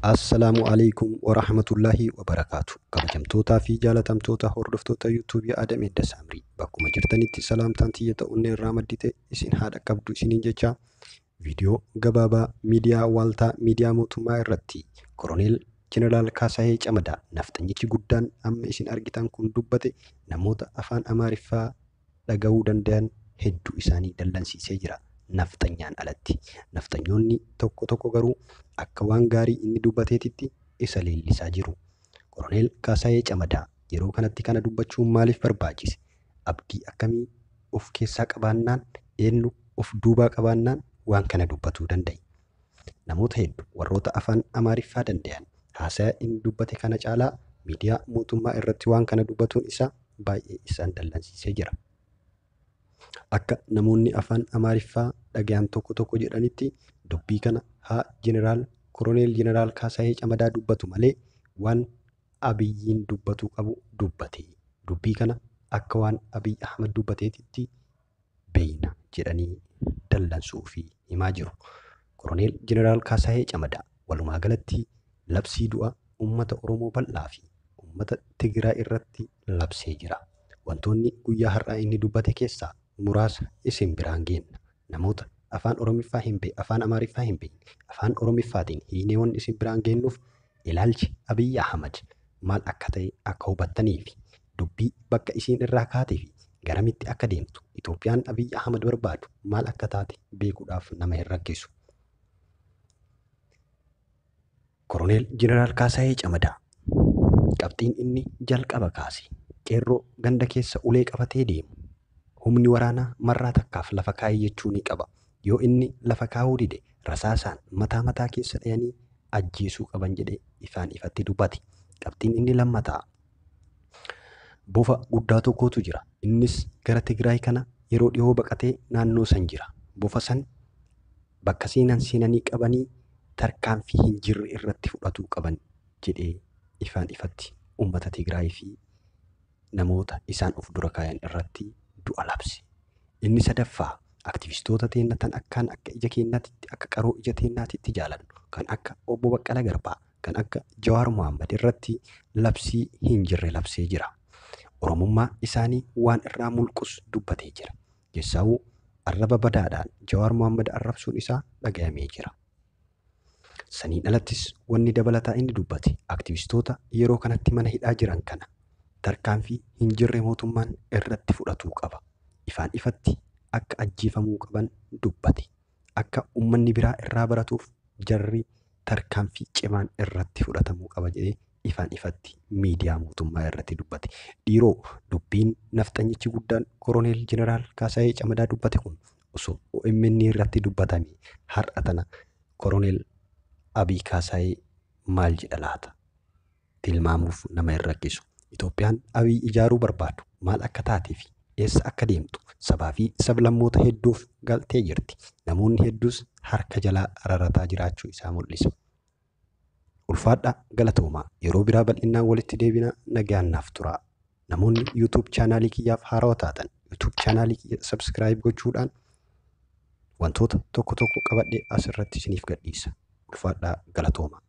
Assalaamu alaikum warahmatullaahi wabarakaatu. Kabajamtootaa fi jaalatamtoota hordoftoota yuutuubii Adam Edda Saamrii bakkuma jirtanitti salaamtaan tiyya ta'uun irraa maddite isin haadha qabdu isiniin jecha viidiyoo gabaabaa miidiyaa waaltaa miidiyaa mootummaa irratti Koroneel Jeneraal Kaasaayee Camadaa nafxanyichi guddaan amma isin argitan kun dubbate namoota afaan Amaariffaa dhaga'uu danda'an hedduu isaanii dallansiisee jira. Nafxanyaan alatti. Nafxanyoonni tokko tokko garuu akka waan gaarii inni dubbateetitti isa leellisaa jiru. Koroneel Kaasaayee Camadaa yeroo kanatti kana dubbachuun maaliif barbaachise? Abdii akkamii of keessaa qabaannaan eenyu of duubaa qabaannaan waan kana dubbatuu danda'e? Namoota hedduu warroota afaan Amaariffaa danda'an haasaya inni dubbate kana caalaa miidiyaa mootummaa irratti waan kana dubbatuun isaa baay'ee isaan dallansiisee jira. Akka namoonni afaan Amaariffaa dhagayan tokko tokko jedhanitti dubbii kana haa jeneraal Koroneel Jeneraal Kaasaayee Camadaa dubbatu malee waan Abiyyiin dubbatuu qabu dubbate. Dubbii kana akka waan Abiy Ahmad dubbateetitti beeyna jedhanii dallansuu fi himaa jiru. Koroneel Jeneraal Kaasaayee Camadaa walumaa galatti labsii du'a uummata Oromoo bal'aa fi uummata Tigraay irratti labsee jira. Wantoonni guyyaa har'aa inni dubbate keessaa muraasa isin biraan geenna. Namoota afaan Oromiffaa hin beekne, afaan Amaariffaa hin beekne, afaan Oromiffaatiin hiinee wanni isin biraan geennuuf ilaalchi Abiyyi Ahmad maal akka ta'e akka hubattanii fi dubbii bakka isiin irraa kaatee fi garamitti akka deemtu Itoophiyaan Abiyyi Ahmad barbaadu maal akka taate beekuudhaaf nama hin rakkisu. Koroneel Jeneraal Kaasaayee Camadaa qabxiin inni jalqaba kaase qeerroo ganda keessa ulee qabatee deemu humni waraanaa marraa takkaaf lafa kaa'ee jechuu ni qaba. Yoo inni lafa kaa'uu dide rasaasaan mataa mataa keessa dhayanii ajjeesuu qaban jedhee ifaan ifatti dubbate. Qabxiin inni lammataa bofa guddaa tokkotu jira. Innis gara Tigraay kana yeroo dhiyoo baqatee naannoo san jira. Bofa san bakka seenan seenanii qabanii tarkaanfii hin jirre irratti fudhatuu qaban jedhee ifaan ifatti uummata Tigraay fi namoota isaan of dura kaayan irratti du'a labse. Inni sadaffaa aktivistoota teenna tan akkaan akka ija keenyaatti akka qaroo ija teenyaatitti jaalannu kan akka obbo Baqqalaa Garbaa kan akka Jawaar Mohaammed irratti labsii hin jirre labsee jira. Oromummaa isaanii waan irraa mulqus dubbatee jira. Keessaawuu arraba badaadhaan Jawaar Mohaammed arrabsuun isaa dhagayamee jira. Saniin alattis wanni dabalataa inni dubbate aktivistoota yeroo kanatti mana hidhaa jiran kana tarkaanfii hin jirre mootummaan irratti fudhatuu qaba. Ifaan ifatti akka ajjeefamuu qaban dubbate. Akka uummanni biraa irraa baratuuf jarri tarkaanfii cimaan irratti fudhatamuu qaba jedhee ifaan ifatti miidiyaa mootummaa irratti dubbate. Dhiiroo dubbiin nafxanyichi guddaan Koroneel Jeneraal Kaasaayee Camadaa dubbate kun osoo OMN irratti dubbatame har'a tana Koroneel Abiy Kaasaayee maal jedha laata? Tilmaamuuf nama hin rakkisu. Itoophiyaan Abiy ijaaruu barbaadu maal akka taatee fi eessa akka deemtu sabaa fi sablammoota hedduuf galtee jirti. Namoonni hedduus harka jalaa rarataa jiraachuu isaa mul'isa. Ulfaadhaa galatoomaa yeroo biraa bal'inaan walitti deebina nagaan naaf turaa. Namoonni YouTube chaanaalii kiyyaaf haarawaa taatan YouTube chaanaalii kiyya subscribe gochuudhaan wantoota tokko tokko qabadhee asirratti isiniif gadhiisa. Ulfaadhaa galatoomaa.